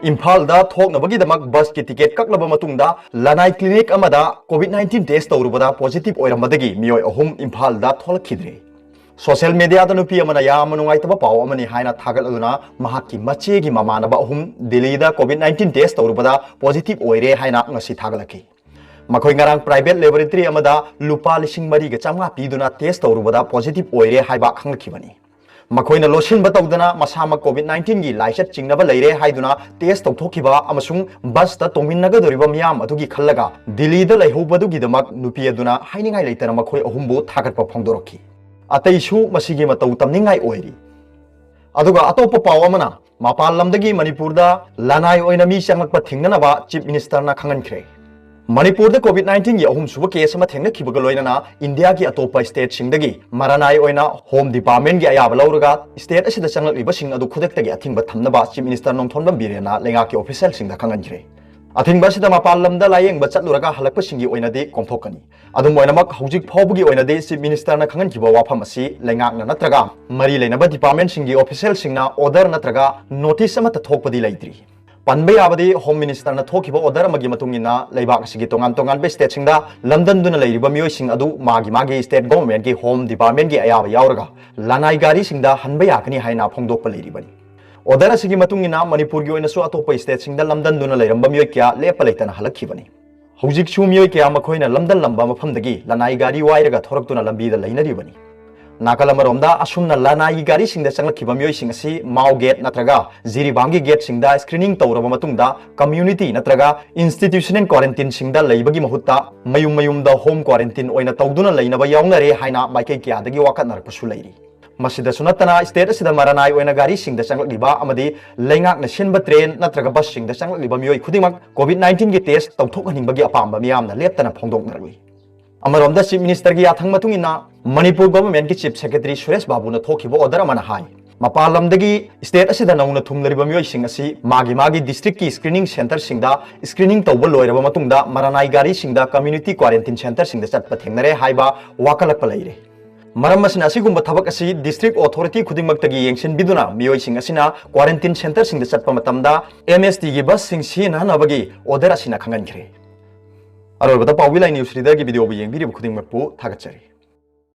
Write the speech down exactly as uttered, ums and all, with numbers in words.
ꯏꯝꯐꯥꯜꯗ ꯊꯣꯛꯅꯕꯒꯤꯗꯃꯛ ꯕꯁꯀꯤ ꯇꯤꯀꯦꯠ ꯀꯛꯂꯕ ꯃꯇꯨꯡꯗ ꯂꯅꯥꯏ ꯀ꯭ꯂꯤꯅꯤꯛ ꯑꯃꯗ ꯀꯣꯚꯤꯗ ꯅꯥꯏꯟꯇꯤꯟ ꯇꯦꯁ ꯇꯧꯔꯨꯕꯗ ꯄꯣꯖꯤꯇꯤꯚ ꯑꯣꯏꯔꯝꯕꯗꯒꯤ ꯃꯤꯑꯣꯏ ꯑꯍꯨꯝ ꯏꯝꯐꯥꯜꯗ ꯊꯣꯛꯂꯛꯈꯤꯗ꯭ꯔꯦ꯫ ꯁꯣꯁꯤꯌꯦꯜ ꯃꯤꯗꯤꯌꯥꯗ ꯅꯨꯄꯤ ꯑꯃꯅ ꯌꯥꯝꯅ ꯅꯨꯡꯉꯥꯏꯇꯕ ꯄꯥꯎ ꯑꯃꯅꯤ ꯍꯥꯏꯅ ꯊꯥꯒꯠꯂꯗꯨꯅ ꯃꯍꯥꯛꯀꯤ ꯃꯆꯦꯒꯤ ꯃꯃꯥꯟꯅꯕ ꯑꯍꯨꯝ ꯗꯤꯜꯂꯤꯗ ꯀꯣꯚꯤꯗ ꯅꯥꯏꯟꯇꯤꯟ ꯇꯦꯁ ꯇꯧꯔꯨꯕꯗ ꯄꯣꯖꯤꯇꯤꯚ ꯑꯣꯏꯔꯦ ꯍꯥꯏꯅ ꯉꯁꯤ ꯊꯥꯒꯠꯂꯛꯈꯤ꯫ ꯃꯈꯣꯏ ꯉꯔꯥꯡ ꯄ꯭ꯔꯥꯏꯚꯦꯠ ꯂꯦꯕꯣꯔꯦꯇꯔꯤ ꯑꯃꯗ ꯂꯨꯄꯥ ꯂꯤꯁꯤꯡ ꯃꯔꯤꯒ ꯆꯥꯝꯃꯉꯥ ꯄꯤꯗꯨꯅ ꯇꯦꯁ ꯇꯧꯔꯨꯕꯗ ꯄꯣꯖꯤꯇꯤꯚ ꯑꯣꯏꯔꯦ ꯍꯥꯏꯕ ꯈꯪꯂꯛꯈꯤꯕꯅꯤ꯫ ꯃꯈꯣꯏꯅ ꯂꯣꯠꯁꯤꯟꯕ ꯇꯧꯗꯅ ꯃꯁꯥꯃꯛ ꯀꯣꯚꯤꯗ ꯅꯥꯏꯟꯇꯤꯟꯒꯤ ꯂꯥꯏꯆꯠ ꯆꯤꯡꯅꯕ ꯂꯩꯔꯦ ꯍꯥꯏꯗꯨꯅ ꯇꯦꯁ ꯇꯧꯊꯣꯛꯈꯤꯕ ꯑꯃꯁꯨꯡ ꯕꯁꯇ ꯇꯣꯡꯃꯤꯟꯅꯒꯗꯧꯔꯤꯕ ꯃꯤꯌꯥꯝ ꯑꯗꯨꯒꯤ ꯈꯜꯂꯒ ꯗꯤꯜꯂꯤꯗ ꯂꯩꯍꯧꯕꯗꯨꯒꯤꯗꯃꯛ ꯅꯨꯄꯤ ꯑꯗꯨꯅ ꯍꯥꯏꯅꯤꯡꯉꯥꯏ ꯂꯩꯇꯅ ꯃꯈꯣꯏ ꯑꯍꯨꯝꯕꯨ ꯊꯥꯒꯠꯄ ꯐꯣꯡꯗꯣꯔꯛꯈꯤ꯫ ꯑꯇꯩꯁꯨ ꯃꯁꯤꯒꯤ ꯃꯇꯧ ꯇꯝꯅꯤꯡꯉꯥꯏ ꯑꯣꯏꯔꯤ꯫ ꯑꯗꯨꯒ ꯑꯇꯣꯞꯄ ꯄꯥꯎ ꯑꯃꯅ, ꯃꯄꯥꯟ ꯂꯝꯗꯒꯤ ꯃꯅꯤꯄꯨꯔꯗ ꯂꯅꯥꯏ ꯑꯣꯏꯅ ꯃꯤ ꯆꯪꯂꯛꯄ ꯊꯤꯡꯅꯅꯕ ꯆꯤꯐ ꯃꯤꯅꯤꯁꯇꯔꯅ ꯈꯪꯍꯟꯈ꯭ꯔꯦ꯫ ꯃꯅꯤꯄꯨꯔꯗ ꯀꯣꯚꯤꯗ ꯅꯥꯏꯟꯇꯤꯟꯒꯤ ꯑꯍꯨꯝꯁꯨꯕ ꯀꯦꯁ ꯑꯃ ꯊꯦꯡꯅꯈꯤꯕꯒ ꯂꯣꯏꯅꯅ ꯏꯟꯗꯤꯌꯥꯒꯤ ꯑꯇꯣꯞꯄ ꯁ꯭ꯇꯦꯠꯁꯤꯡꯗꯒꯤ ꯃꯔꯥꯅꯥꯏ ꯑꯣꯏꯅ ꯍꯣꯝ ꯗꯤꯄꯥꯔꯠꯃꯦꯟꯒꯤ ꯑꯌꯥꯕ ꯂꯧꯔꯒ ꯁ꯭ꯇꯦꯠ ꯑꯁꯤꯗ ꯆꯪꯂꯛꯂꯤꯕꯁꯤꯡ ꯑꯗꯨ ꯈꯨꯗꯛꯇꯒꯤ ꯑꯊꯤꯡꯕ ꯊꯝꯅꯕ ꯆꯤꯐ ꯃꯤꯅꯤꯁꯇꯔ ꯅꯣꯡꯊꯣꯝꯕꯝ ꯕꯤꯔꯦꯟꯅ ꯂꯩꯉꯥꯛꯀꯤ ꯑꯣꯐꯤꯁꯤꯌꯦꯜꯁꯤꯡꯗ ꯈꯪꯍꯟꯈ꯭ꯔꯦ꯫ ꯑꯊꯤꯡꯕ ꯑꯁꯤꯗ ꯃꯄꯥꯟ ꯂꯝꯗ ꯂꯥꯌꯦꯡꯕ ꯆꯠꯂꯨꯔꯒ ꯍꯜꯂꯛꯄꯁꯤꯡꯒꯤ ꯑꯣꯏꯅꯗꯤ ꯀꯣꯝꯊꯣꯛꯀꯅꯤ꯫ ꯑꯗꯨꯝ ꯑꯣꯏꯅꯃꯛ, ꯍꯧꯖꯤꯛ ꯐꯥꯎꯕꯒꯤ ꯑꯣꯏꯅꯗꯤ ꯆꯤꯐ ꯃꯤꯅꯤꯁꯇꯔꯅ ꯈꯪꯍꯟꯈꯤꯕ ꯋꯥꯐꯝ ꯑꯁꯤ ꯂꯩꯉꯥꯛꯅ ꯅꯠꯇ꯭ꯔꯒ ꯃꯔꯤ ꯂꯩꯅꯕ ꯗꯤꯄꯥꯔꯠꯃꯦꯟꯁꯤꯡꯒꯤ ꯑꯣꯐꯤꯁꯤꯌꯦꯜꯁꯤꯡꯅ ꯑꯣꯔꯗꯔ ꯅꯠꯇ꯭ꯔꯒ ꯅꯣꯇꯤꯁ ꯑꯃꯠꯇ ꯊꯣꯛꯄꯗꯤ ꯂꯩꯇ꯭ꯔꯤ꯫ ꯄꯟꯕ ꯌꯥꯕꯗꯤ, ꯍꯣꯝ ꯃꯤꯅꯤꯁꯇꯔꯅ ꯊꯣꯛꯈꯤꯕ ꯑꯣꯔꯗꯔ ꯑꯃꯒꯤ ꯃꯇꯨꯡ ꯏꯟꯅ ꯂꯩꯕꯥꯛ ꯑꯁꯤꯒꯤ ꯇꯣꯉꯥꯟ ꯇꯣꯉꯥꯟꯕ ꯁ꯭ꯇꯦꯠꯁꯤꯡꯗ ꯂꯝꯗꯝꯗꯨꯅ ꯂꯩꯔꯤꯕ ꯃꯤꯑꯣꯏꯁꯤꯡ ꯑꯗꯨ ꯃꯥꯒꯤ ꯃꯥꯒꯤ ꯁ꯭ꯇꯦꯠ ꯒꯣꯚꯔꯟꯃꯦꯟꯠꯀꯤ ꯍꯣꯝ ꯗꯤꯄꯥꯔꯠꯃꯦꯟꯠꯀꯤ ꯑꯌꯥꯕ ꯌꯥꯎꯔꯒ ꯂꯅꯥꯏ ꯒꯥꯔꯤꯁꯤꯡꯗ ꯍꯟꯕ ꯌꯥꯒꯅꯤ ꯍꯥꯏꯅ ꯐꯣꯡꯗꯣꯛꯄ ꯂꯩꯔꯤꯕꯅꯤ꯫ ꯑꯣꯔꯗꯔ ꯑꯁꯤꯒꯤ ꯃꯇꯨꯡ ꯏꯟꯅ ꯃꯅꯤꯄꯨꯔꯒꯤ ꯑꯣꯏꯅꯁꯨ ꯑꯇꯣꯞꯄ ꯁ꯭ꯇꯦꯠꯁꯤꯡꯗ ꯂꯝꯗꯝꯗꯨꯅ ꯂꯩꯔꯝꯕ ꯃꯤꯑꯣꯏ ꯀꯌꯥ ꯂꯦꯞꯄ ꯂꯩꯇꯅ ꯍꯜꯂꯛꯈꯤꯕꯅꯤ꯫ ꯍꯧꯖꯤꯛꯁꯨ ꯃꯤꯑꯣꯏ ꯀꯌꯥ ꯃꯈꯣꯏꯅ ꯂꯝꯗꯝꯂꯝꯕ ꯃꯐꯝꯗꯒꯤ ꯂꯅꯥꯏ ꯒꯥꯔꯤ ꯋꯥꯏꯔꯒ ꯊꯣꯔꯛꯇꯨꯅ ꯂꯝꯕꯤꯗ ꯂꯩꯅꯔꯤꯕꯅꯤ꯫ ꯅꯥꯀꯜ ꯑꯃꯔꯣꯝꯗ, ꯑꯁꯨꯝꯅ ꯂꯅꯥꯏꯒꯤ ꯒꯥꯔꯤꯁꯤꯡꯗ ꯆꯪꯂꯛꯈꯤꯕ ꯃꯤꯑꯣꯏꯁꯤꯡ ꯑꯁꯤ ꯃꯥꯎ ꯒꯦꯠ ꯅꯠꯇ꯭ꯔꯒ ꯖꯤꯔꯤꯕꯥꯝꯒꯤ ꯒꯦꯠꯁꯤꯡꯗ ꯁ꯭ꯀ꯭ꯔꯤꯅꯤꯡ ꯇꯧꯔꯕ ꯃꯇꯨꯡꯗ ꯀꯝꯃ꯭ꯌꯨꯅꯤꯇꯤ ꯅꯠꯇ꯭ꯔꯒ ꯏꯟꯁꯇꯤꯇ꯭ꯌꯨꯁꯅꯦꯜ ꯀ꯭ꯋꯥꯔꯦꯟꯇꯤꯟꯁꯤꯡꯗ ꯂꯩꯕꯒꯤ ꯃꯍꯨꯠꯇ ꯃꯌꯨꯝ ꯃꯌꯨꯝꯗ ꯍꯣꯝ ꯀ꯭ꯋꯥꯔꯦꯟꯇꯤꯟ ꯑꯣꯏꯅ ꯇꯧꯗꯨꯅ ꯂꯩꯅꯕ ꯌꯥꯎꯅꯔꯦ ꯍꯥꯏꯅ ꯃꯥꯏꯀꯩ ꯀꯌꯥꯗꯒꯤ ꯋꯥꯀꯠꯅꯔꯛꯄꯁꯨ ꯂꯩꯔꯤ꯫ ꯃꯁꯤꯗꯁꯨ ꯅꯠꯇꯅ, ꯁ꯭ꯇꯦꯠ ꯑꯁꯤꯗ ꯃꯔꯥꯅꯥꯏ ꯑꯣꯏꯅ ꯒꯥꯔꯤꯁꯤꯡꯗ ꯆꯪꯂꯛꯂꯤꯕ ꯑꯃꯗꯤ ꯂꯩꯉꯥꯛꯅ ꯁꯤꯟꯕ ꯇ꯭ꯔꯦꯟ ꯅꯠꯇ꯭ꯔꯒ ꯕꯁꯁꯤꯡꯗ ꯆꯪꯂꯛꯂꯤꯕ ꯃꯤꯑꯣꯏ ꯈꯨꯗꯤꯡꯃꯛ ꯀꯣꯚꯤꯗ ꯅꯥꯏꯟꯇꯤꯟꯒꯤ ꯇꯦꯁ ꯇꯧꯊꯣꯛꯍꯟꯅꯤꯡꯕꯒꯤ ꯑꯄꯥꯝꯕ ꯃꯤꯌꯥꯝꯅ ꯂꯦꯞꯇꯅ ꯐꯣꯡꯗꯣꯛꯅꯔꯛꯂꯤ꯫ ꯑꯃꯔꯣꯝꯗ, ꯆꯤꯐ ꯃꯤꯅꯤꯁꯇꯔꯒꯤ ꯌꯥꯊꯪ ꯃꯇꯨꯡ ꯏꯟꯅ ꯃꯅꯤꯄꯨꯔ ꯒꯣꯚꯔꯟꯃꯦꯟꯠꯀꯤ ꯆꯤꯐ ꯁꯦꯀ꯭ꯔꯦꯇꯔꯤ ꯁꯨꯔꯦꯁ ꯕꯥꯕꯨꯅ ꯊꯣꯛꯈꯤꯕ ꯑꯣꯔꯗꯔ ꯑꯃꯅ ꯍꯥꯏ, ꯃꯄꯥꯟ ꯂꯝꯗꯒꯤ ꯁ꯭ꯇꯦꯠ ꯑꯁꯤꯗ ꯅꯧꯅ ꯊꯨꯡꯂꯔꯤꯕ ꯃꯤꯑꯣꯏꯁꯤꯡ ꯑꯁꯤ ꯃꯥꯒꯤ ꯃꯥꯒꯤ ꯗꯤꯁꯇ꯭ꯔꯤꯛꯀꯤ ꯁ꯭ꯀ꯭ꯔꯤꯅꯤꯡ ꯁꯦꯟꯇꯔꯁꯤꯡꯗ ꯁ꯭ꯀ꯭ꯔꯤꯅꯤꯡ ꯇꯧꯕ ꯂꯣꯏꯔꯕ ꯃꯇꯨꯡꯗ ꯃꯔꯥꯅꯥꯏ ꯒꯥꯔꯤꯁꯤꯡꯗ ꯀꯝꯃ꯭ꯌꯨꯅꯤꯇꯤ ꯀ꯭ꯋꯥꯔꯦꯟꯇꯤꯟ ꯁꯦꯟꯇꯔꯁꯤꯡꯗ ꯆꯠꯄ ꯊꯦꯡꯅꯔꯦ ꯍꯥꯏꯕ ꯋꯥꯀꯠꯂꯛꯄ ꯂꯩꯔꯦ꯫ ꯃꯔꯝ ꯑꯁꯤꯅ, ꯑꯁꯤꯒꯨꯝꯕ ꯊꯕꯛ ꯑꯁꯤ district authority ꯈꯨꯗꯤꯡꯃꯛꯇꯒꯤ ꯌꯦꯡꯁꯤꯟꯕꯤꯗꯨꯅ, ꯃꯤꯑꯣꯏꯁꯤꯡ ꯑꯁꯤꯅ quarantine centreꯁꯤꯡꯗ ꯆꯠꯄ ꯃꯇꯝꯗ M S Tꯒꯤ busꯁꯤꯡ ꯁꯤꯖꯤꯟꯅꯍꯟꯅꯕꯒꯤ order ꯑꯁꯤꯅ ꯈꯪꯍꯟꯈ꯭ꯔꯦ꯫ ꯑꯔꯣꯏꯕꯗ ꯄꯥꯎꯕꯤ ꯂꯥꯏ news readerꯒꯤ videoꯕꯨ ꯌꯦꯡꯕꯤꯔꯤꯕ ꯈꯨꯗꯤꯡꯃꯛꯄꯨ ꯊꯥꯒꯠꯆꯔꯤ꯫